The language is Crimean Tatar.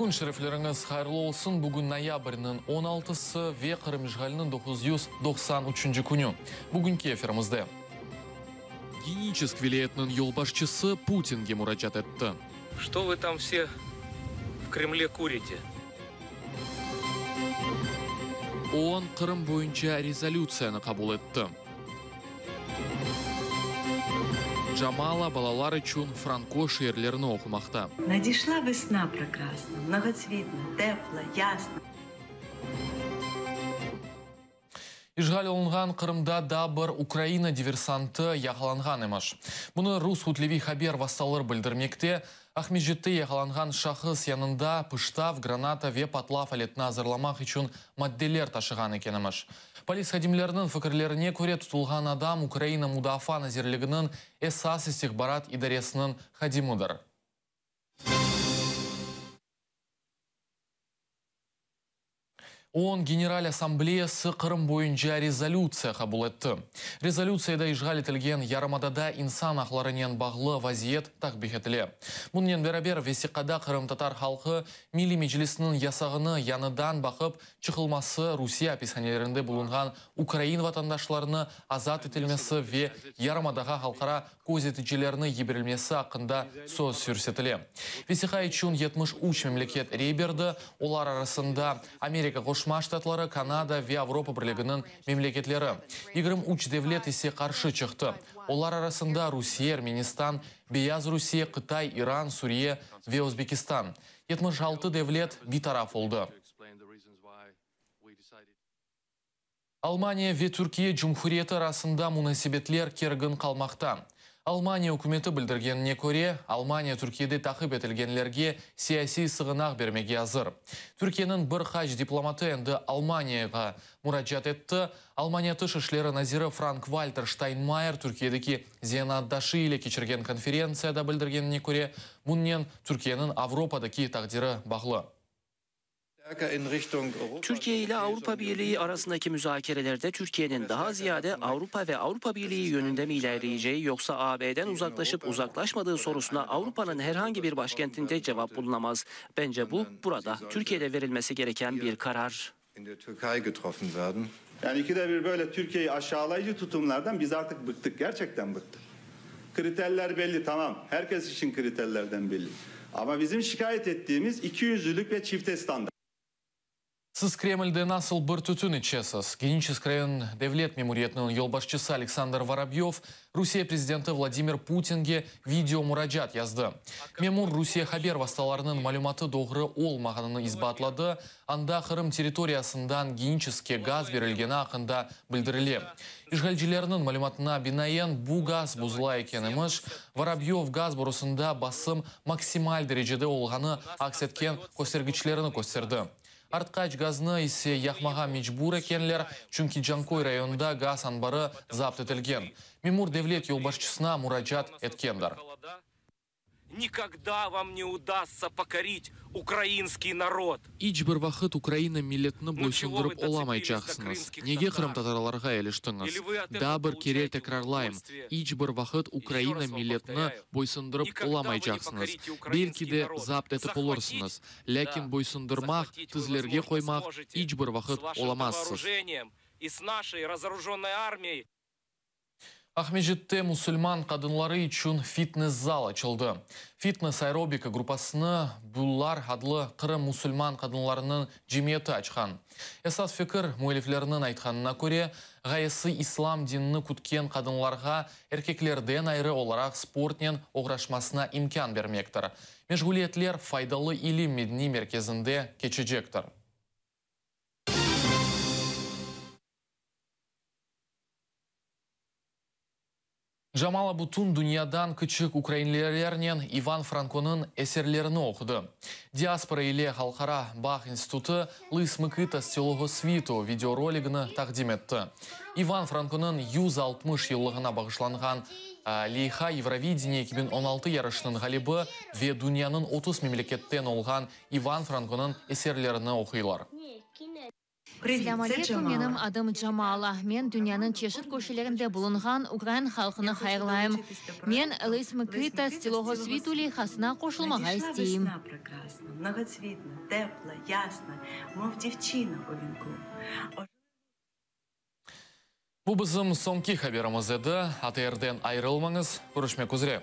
Kün şerefleriñiz hayırlı olsun! Bugün noyabrniñ on altısı ve Qırım işğaliniñ 993-nci künü. Bugünki efirimizde. Geniçesk vilâyetiniñ yolbaşçısı Putinge muracaat etti. Çto vı tam vse v Kremle kurite? OON Qırım boyunca rezolütsiyanı qabul etti. Jamala balalar içün Franko şiirlerini oqumaqta. Nadişla vesna prekrasna, mnogotsvitna, tepla, yasna. İşğal olunğan Qırımda daa bir Ukraina diversantı yaqalanğan emiş. Bunı rus kütleviy haber vastaları bildirmekte. Aqmescitte yaqalanğan şahıs yanında pıştav, granata ve patlav aletini azırlamaq içün maddeler taşığan eken emiş. Polis hadimleriniñ fikirlerine köre, tutulğan adam Ukraina Mudafaa nazirliginiñ esas istihbarat idaresiniñ hadimidir. OON General Assambleyası Qırım boyunca rezolütsiya qabul etti. Rezolütsiyada işğal etilgen yarımadada insan aqlarınen bağlı vaziyet takbih etile. Bunnen beraber, vesiqada Qırımtatar halqı Milliy Meclisiniñ yasağını yañıdan baqıp çıqılması, Rusiye apishanelerinde bulunğan ukrain vatandaşlarını azat etilmesi ve yarımadağa halqara közeticilerni yiberilmesi aqqında söz yürsetile. Vesiqa içün 73 memleket rey berdi, olar arasında Amerika Qoşma Ştatları, Kanada ve Avropa Birliginiñ memleketleri. 23 devlet ise qarşı çıqtı, olar arasında Rusiye, Ermenistan, Beyazrusiye, Qıtay, İran, Suriye ve Özbekistan. 76 devlet bitaraf oldı. Almaniya ve Türkiye Cumhuriyeti arasında munasebetler kergin qalmaqta. Almaniya ükümeti bildirgenine köre, Almaniya Türkiyede taqip etilgenlerge siyasiy sığınaq bermege azır. Türkiyeniñ bir qaç diplomatı endi Almaniyağa muracaat etti. Almaniya Tış işleri naziri Frank-Valter Ştaynmayer Türkiyedeki zenaatdaşı ile keçirgen konferentsiyada bildirgenine köre, bunnen Türkiyeniñ Avropadaki taqdiri bağlı. Türkiye ile Avrupa Birliği arasındaki müzakerelerde Türkiye'nin daha ziyade Avrupa ve Avrupa Birliği yönünde mi ilerleyeceği yoksa AB'den uzaklaşıp uzaklaşmadığı sorusuna Avrupa'nın herhangi bir başkentinde cevap bulunamaz. Bence bu burada Türkiye'de verilmesi gereken bir karar. Yani ikide bir böyle Türkiye'yi aşağılayıcı tutumlardan biz artık bıktık, gerçekten bıktık. Kriterler belli, tamam, herkes için kriterlerden belli. Ama bizim şikayet ettiğimiz ikiyüzlülük ve çifte standart. Siz Kremlde nasıl bir tütün içesiz? Geniçesk rayon devlet memuriyetiniñ yolbaşçısı Aleksandr Vorobyov Rusiye prezidenti Vladimir Putinge video muracaat yazdı. Memur Rusiye haber vastalarınıñ malümatı doğru olmağanını isbatladı, anda Qırım territoriyasından Geniçeskke gaz berilgeni aqqında bildirile. İşğalcilerniñ malümatına binaen, bu gaz bozula eken emiş. Vorobyov gaz borusında basım maksimal derecede olğanı aks etken köstergiçlerini kösterdi. Artqaç gaznı ise yaqmağa mecbur ekenler, çünki Canköy rayonında gaz anbarı zapt etilgen. Memur devlet yolbaşçısına muracaat etkendir. Nikogda vam ne udastsa pokorit ukrainskiy narod. İç bir vaqıt Ukraina milletini boysundırıp olamaycaqsıñız. Nege qırımtatarlarğa iliştiñiz? Daa bir kere tekrarlayım, iç bir vaqıt Ukraina milletini boysundırıp olamaycaqsıñız. Belki de zapt etip olursıñız, lâkin boysundırmaq, tizlerge qoymaq iç bir vaqıt olamazsız. Aqmescitte musulman qadınları içün fitness-zal açıldı. Fitness-aerobika gruppasını Bullar adlı Qırım musulman qadınlarınıñ cemiyeti açqan. Esas fikir, müelliflerniñ aytqanına köre, ğayesi islam dinini kütken qadınlarğa erkeklerden ayrı olaraq sportnen oğraşmasına imkân bermektir. Meşğuliyetler Faydalı ilim medeniy merkezinde keçecektir. Jamala bütün dünyadan kiçik ukrainlilernen İvan Frankonıñ eserlerini oqudı. Diaspora ile halqara bağ institutı Lıs Mıkıta z tsilogo svitu videoroligini taqdim etti. İvan Frankonıñ 160 yıllığına bağışlanğan leyha Eurovideniye 2016 yarışınıñ ğalibi ve dünyanıñ 30 memleketten olğan İvan Frankonıñ eserlerini oquylar. Привіт, Selâm це aleyküm, menim Джамала. adım Jamala. Men dünyanıñ çeşit köşelerinde bulunğan ukrain halqını Я хочу hayırlayım. долучитись до Men проекту Лесь Лесь Микита Микита з з цілого цілого світу світу. leyhasına qoşulmağa Надійшла isteyim. весна прекрасна, многоцвітна, тепла, ясна, мов дівчина у вінку. Bu bizim soñki haberimiz edi. ATRden ayırılmañız. Körüşmek üzere.